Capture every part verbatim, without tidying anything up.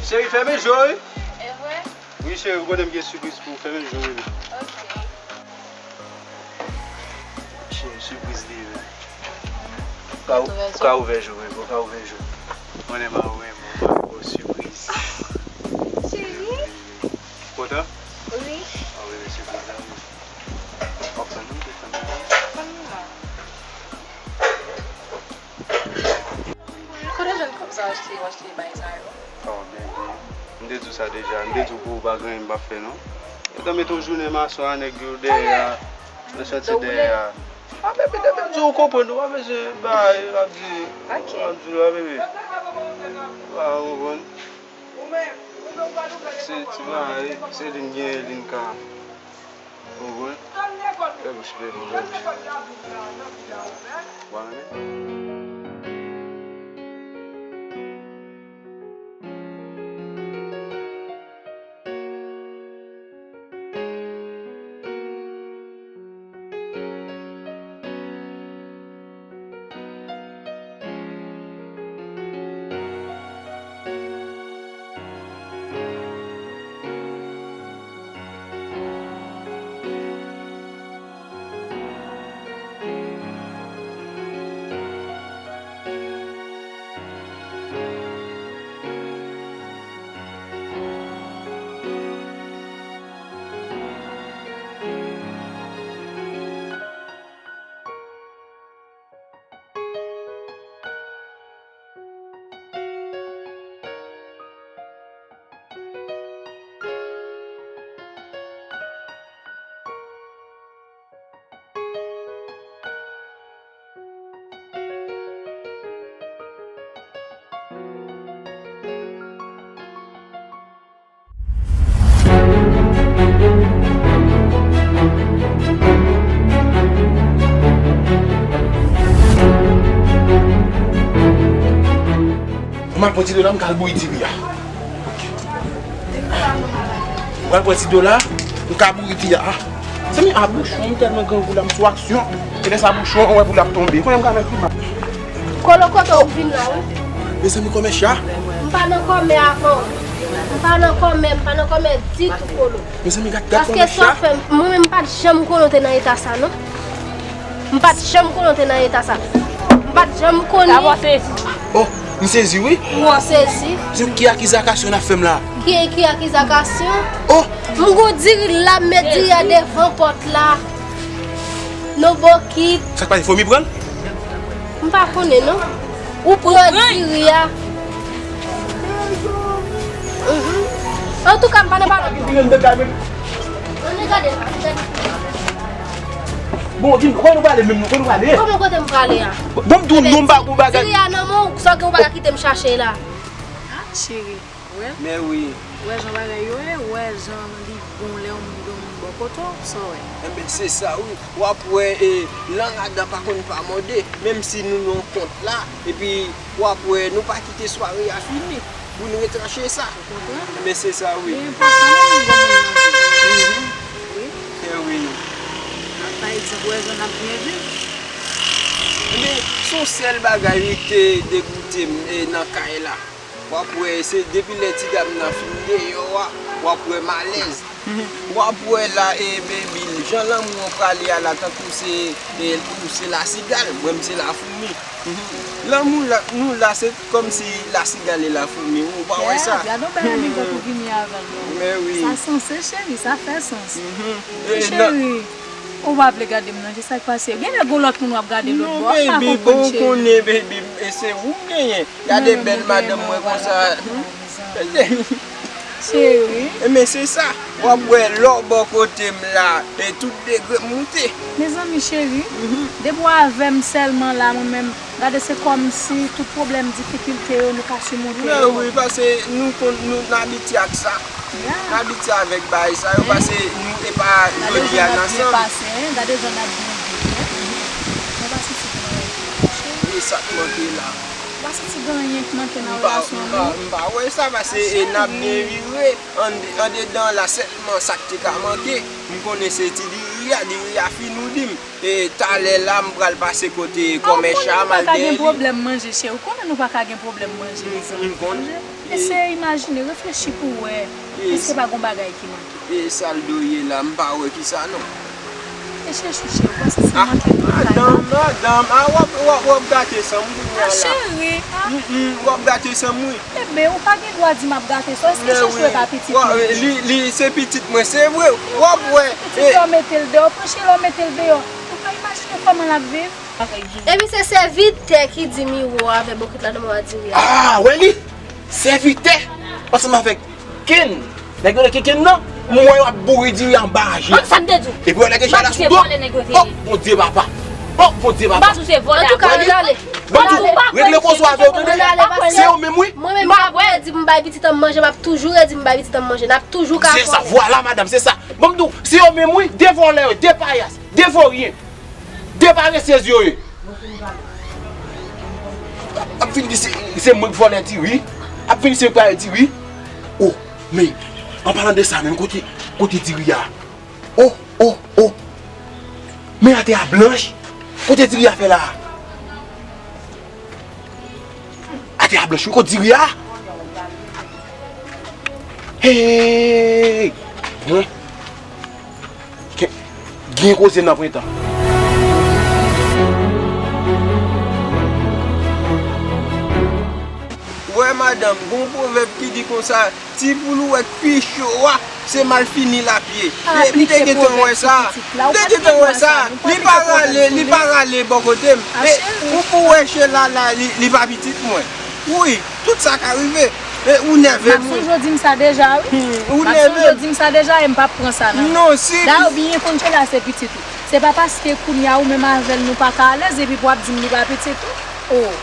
Cheri, fèmen je w, wi. E vre? Wi, cheri, ou konnen m gen sipriz pou ou. Fèmen je w, bebe. Ok. Cheri, sipriz li ye, men. Ou ka, ou ka ouvè je w, bebe, ou ka ouvè je w. Mwen menm, mwen, mwen, mwen, mwen, sipriz. Cheri? Kontan? Wi. Ah, bebe, sipriz la, wi. W ap tann, wi, w ap tann. Fanm nan. Kote w jwenn kòb sa w achte, w achte bagay sa yo? Oh, bebe. M te di w sa deja. M te di w pou ou pa gen anyen m p ap fè, non. Yo te mete yon jounen mason a nèg yo dèyè a, nan chantye dèyè a. Ah, bebe, depi m di w ou konprann, ou pa bezwen bay, w ap di, w ap di la, bebe. Ou pa konprann. Se ti bagay, se li n gen, li n ka. Ou konprann? Fè bouch, fè bouch, fè bouch. Ou pa renmen? Mwen pran ti dola, m ka al bouri diri a. Mwen pran ti dola, m ka bouri diri a. Mezanmi, a bouchon, m tèlman grangou la, m sou aksyon. E lè sa bouchon, ou wè pou l ap tonbe. Konnen m ka fè pi mal. Kolo, kote w vin la, wi? Mezanmi, kòmè cha. M pa nan kòmè avè w. M pa nan kòmè, m pa nan kòmè ditou, Kolo. Mezanmi, gad, gad kòmè cha. Paske sa w fè, mwen menm m pa t janm konnen w te nan eta sa, non. M pa t janm konnen w te nan eta sa. M pa t janm konnen. Oh, m sezi, wi. Ou sezi? Se ki akizakasyon n ap fè m la? Ki, ki akizakasyon? Oh! M gon diri la, m met diri a devan pòt la. Non, bokit. Sa k pase, fomi pran l? M pa konnen, non. Ou pran diri a. Mhm. Antouka, m pa nan pale. Ann gade la, ann gade. Bon, di m, kote nou prale menm, nou, kote nou prale? Kòman kote m prale a? Bon, m di w non, m pa gon bagay. Diri a nan men w, sa ke w pa ka kite m chache la. Ah, cheri. Wè? Men wi. Wè jan bagay yo ye, wè jan li bon lè yon moun gen yon moun bò kote w, sa w wè? Enben, se sa wi. W ap wè, e, lang Adan pa konn pa mòde, menm si nou nan kont la, epi w ap wè nou pa kite sware a fini pou n retranche sa. Ou konprann? Enben, se sa wi. Li enpòtan pou yon moun nan vi. Mhm. Wi. E wi. Pa egzanp, wè jan n ap byen viv. Enben, se yon sèl bagay wi ki te degoute m, e, nan kay la. W ap wè, se depi lè ti dam nan fin deyò a, w ap wè malèz. W ap wè la, e, baby, jan lanmou an prale a la, tankou se, e, ou se lasigal, mwen m se lafoumi. Lanmou la, nou la, se kòmsi lasigal e lafoumi, ou pa wè sa? Gad yon bèl amigo pou vini avè l, non. Men wi. Sa sanse, cheri, sa fè sans. E, cheri. Ou pa vle gade m nan, se sa k pase. Genlè gon lòt moun w ap gade lòt bò, m pa konprann, cheri. Non, baby, bon, ou konnen, baby, e se ou m genyen. Gade bèl madanm mwen konsa. Cheri. Enben, se sa. W ap wè lè w bò kote m la, e tout degre m moute. Mezanmi, cheri, depi w avè m sèlman la, mwen menm, gade, se kòmsi tout pwoblèm, difikilte yo, nou ka simonte yo. Men wi, paske nou konn, nou, n abitye ak sa. N abitye avèk bagay sa yo, paske nou, e pa jodi a n ansanm. Gade jan n ap byen pase, hein? Gade jan n ap byen viv, hein? Mwen pa santi gen anyen ki manke. E sa k manke la? Ou pa santi gen anyen ki manke nan relasyon nou? M pa, m pa wè sa, paske, e, n ap byen vire. An, andedan la sèlman sa k te ka manke. M konnen se ti diri a, diri a fini, ou di m. E talè la, m pral pase kote kòmè cha, m al dèyè li. Ou konnen nou pa ka gen pwoblèm manje, cheri. Ou konnen nou pa ka gen pwoblèm manje, mezanmi. M konnen. Eseye imajine, reflechi pou w wè. Èske pa gon bagay ki manke? E sa l do ye la, m pa wè ki sa non. E chèche, chèche, ou panse se manke tout kay la? Madanm, madanm, a w ap, w ap, w ap gate san m kounye a la. A cheri, a. Mm, mm, w ap gate san m wi. Enben, ou pa gen dwa di m ap gate san w. Èske chèche pa pitit mwen? Li, li se pitit mwen, se vre. W ap wè. Pitit lè w mete l deyò, panche lè w mete l deyò. Ou pa imajine kòman l ap viv? Epi se sèvitè ki di miwo avè bokit la nan mwa diri a. Ah, wè li? Sèvitè ansanm avèk Ken. Nèg yo rele Ken nan. M wè yo ap boure diri anba je. Sa m te di w. Epi wè nèg yo chita sou do. Oh, Bondye papa. Oh, Bondye papa. Antouka, rale. Ban m di w, regle koze w avè yo, tande. Se yo menm wi. Mwen menm, m ap redi m bay pitit an manje, m ap toujou redi m bay pitit an manje. N ap toujou ka konnen. Se sa, vwala madanm, se sa. Ban m di w, se yo menm wi, de vòlè yo, de payas, de voryen. De paresez yo ye. Ap vin di se, se mwen k vòlè diri. Ap vin di se mwen k vòlè diri. Oh, men, an palan de sa menm, kote, kote diri a? Oh, oh, oh. Men atè a blanch. Kote diri a fè la? Atè a blanch wi, kote diri a? Hey! Bon. Gen, gen koze nan prentan. Wè madanm, gon pwovèb ki di konsa, ti poul ou wè k pi cho a, se malfini l ap ye. E, m te gentan wè sa. M te gentan wè sa. Li pa rale, li pa rale bò kote m. E, ou pou wè Chela la, li, li pa pitit mwen. Wi, tout sa ka rive. E, ou nève m wi. Maxon, w di m sa deja wi. Hmm, ou nève m. Maxon, w di m sa deja e m p ap pran sa nan. Non, si. Dayè, w byen konn Chela se pitit ou. Se pa paske kounye a ou menm avè l nou pa ka alèz epi pou w ap di m li pa pitit ou. Oh,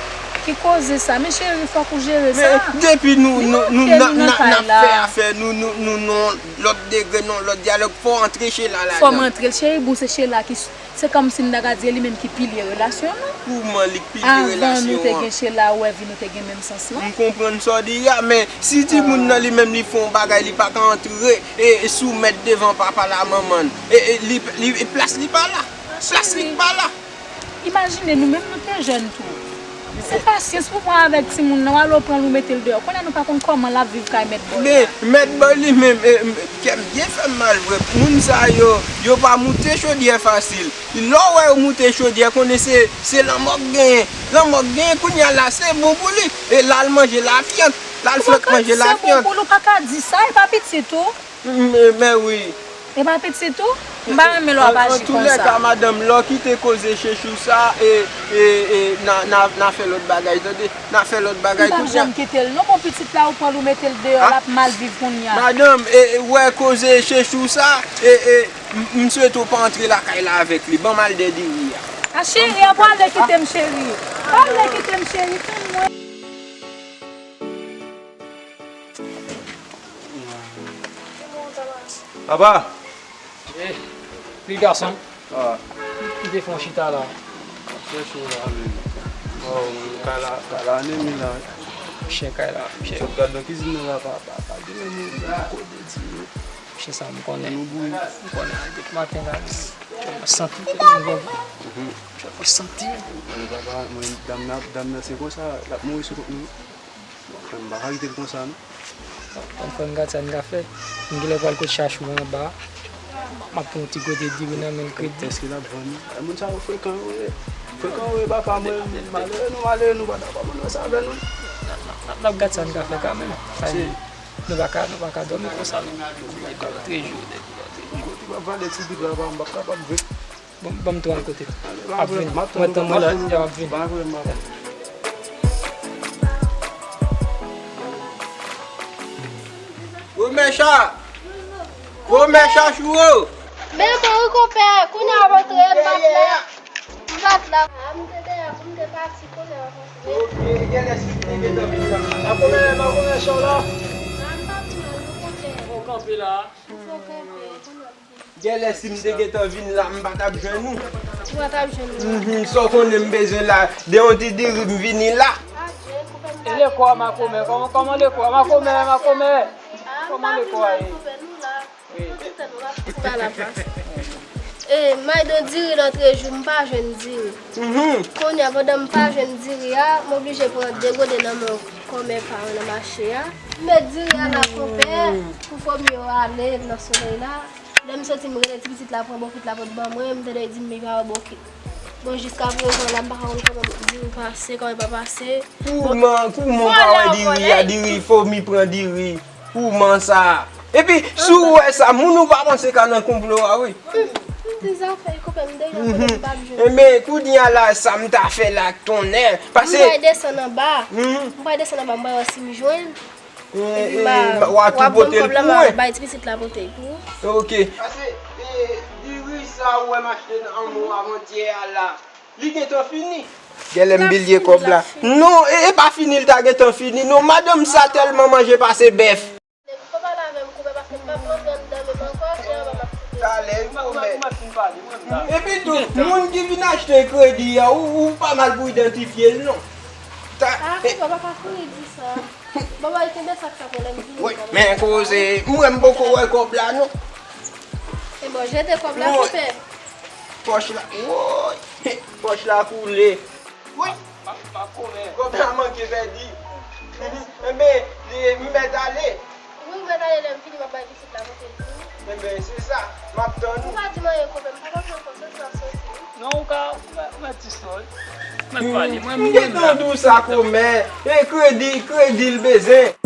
ki koze sa? Men cheri, fòk ou jere sa. Men depi nou, nou, nou, n ap fè afè nou, nou, nou, non, lòt degre, non, lòt dyalòg, fò w antre Chela ladan. Fò m antre l, cheri, bon, se Chela ki, se kòmsi m ta ka di e li menm ki pilye relasyon nou. Kouman li k pilye relasyon an? Avan nou te gen Chela, ou wè vi nou te gen menm sans lan? M konprann sa w di a, men si timoun nan li menm li fè yon bagay, li pa ka antre e, e soumèt devan papa l a manman l. E, e li, li, e plas li pa la. Plas li pa la. Imajine nou menm nou te jèn tou. Se pasyans pou pran avèk timoun nan, w ale w pran l ou mete l deyò. Kounye a nou pa konn kòman l ap viv kay mèt bòy la. Men, mèt bòy li menm, e, m, kè m byen fè m mal vre. Moun sa yo, yo pa moute chodyè fasil. Lè w wè yo moute chodyè, konnen se, se lanmò k genyen. Lanmò k genyen, kounye a la, se bon pou li. E l al manje lafyant. L al flank manje lafyant. Se bon pou li, ou pa ka di sa, e pa pitit ou. M, m, men wi. E pa pitit ou? M pa renmen lè w ap aji konsa. An, antoulèka, madanm, lè w kite koze Chechou sa, e, e, e, n a, n a, n a fè lòt bagay, tande? N a fè lòt bagay kounye a. M p ap janm kite l non, bon pitit la, ou pran l, ou mete l deyò, l ap mal viv kounye a. Madanm, e, e, wè koze Chechou sa, e, e, m, m swete w pa antre lakay la avèk li. Ban m al dèyè diri a. A, cheri, a, pale kite m, cheri. Pale kite m, cheri, tann mwen. Papa! Eh, wi gason. Ah. Ou te fè yon chita la. Chèche w la, men. Oh, men kay la, kay la, anemi la. Chen kay la, chen. Sot gad nan kizin nan la, pa, pa, pa gen moun kote di yo. Chen sa, m konnen. Nou bouyi. M konnen, depi maten la, m santi, m santi. Mwen, papa, mwen, dam nan, dam nan, se konsa, l ap mouri sou kont nou. Bon, frè m, m pa ka kite l konsa, non. Bon, frè m, gad sa n ka fè. M genlè pral kot Chachou anba. M ap pran yon ti kote diri nan men l kredi. Èske l ap vann li? Ay, moun sa yo frekan, yo ye. Frekan, yo ye, papa, mwen, malere nou, malere nou, pa ta pa moun wè sa avè nou. N ap, n ap, n ap gad sa n ka fè kanmenm. Ay, nou pa ka, nou pa ka dòmi konsa, non. Trejou, trejou. Kote w ap vale ti bib la, papa, m p ap kapab vre. Bon, ban m tou al kote l. Ap vini. Mwen tann mwen la, y ap vini. Gwo mècha! Gwo mècha Chouwo! Men bon wi konpè, kounye a w ap antre, m pa t la. M pa t la. A, m te dèyè pou m te pati, kounye a w ap antre. Ok, genlè si m te gentan vin la. M ap konpè, m ap konpè Chouwo la. A, m pa t la, non konpè. Ou kanpe la. Fò kanpe, kounye a. Genlè si m te gentan vin la, m pa t ap jwenn ou. Ou pa t ap jwenn mwen. Mhm, sa w konnen m bezwen la, de yon ti diri m vini la. Adje, konpè m. E lekò a makomè, kòman, kòman lekò a makomè, makomè? Kòman lekò a ye? Wi. E, m al nan diri nan trejou, m pa jwenn diri. Mhm. Kounye a, pandan m pa jwenn diri a, m oblije pran de gode nan men w. Kòmè pa nan mache a. M met diri a la konpè pou fòm yo ale nan solèy la. Lè m soti m rele ti pitit la pran bokit la pot ban mwen, m tande di m li pa wè bokit. Bon, jiska prezan la m pa ka konn kòman diri pase, kòman pa pase. Kouman, kouman w pa wè diri a, diri fòm li pran diri. Kouman sa? Epi, si w wè sa, moun ou pa panse ka nan konplo a, wi. M di zafè, konpè m deja konnen m p ap jwenn. Enben, kounye a la, sa m ta fè la ak tonnè. Pase. M pral desann anba. M pral desann anba, m pral wè si m jwenn. Epi, m a, w a tou pote l pou mwen. Bay ti pitit la pote l pou ou. Ok. Pase, e, diri sa ou wè m achte nan anmo avantyè a la, li gentan fini. Genlè m bliye kòb la. Non, e, e pa fini, li ta gentan fini. Non, madanm sa tèlman manje pase bèf. Fò pale avè m konpè paske m p ap rantre anndan menm ankò, se anba m ap kite. Talè, ou mèt, ou mèt fin pale, mwen m ta. Epi tou, moun ki vin achte kredi a, ou, ou pa mal pou idantifye l non. Ta, ah, konpè, pa ka kouri di sa. Bon, bay, kenbe sa k sa pou lè m vini. Wi, men koze, mwen m poko wè kòb la non. E bon, jete kòb la, konpè. Pòch la, woy, pòch la koule. Wi. Pa, pa, pa kòmè. Kòb la manke pèdi. Enben, li, m mèt ale. Wi, m mèt ale, lè m fini, m ap bay pitit la pote l pou ou. Enben, se sa. M ap tann ou. Ou pa di m anyen, konpè, m pa konprann kòb sa, sa soti. Non, ou ka, ou mèt, ou mèt ti sòl. Mèt pale, mwen, m gentan di w sa, kòmè. E kredi, kredi l bezwen.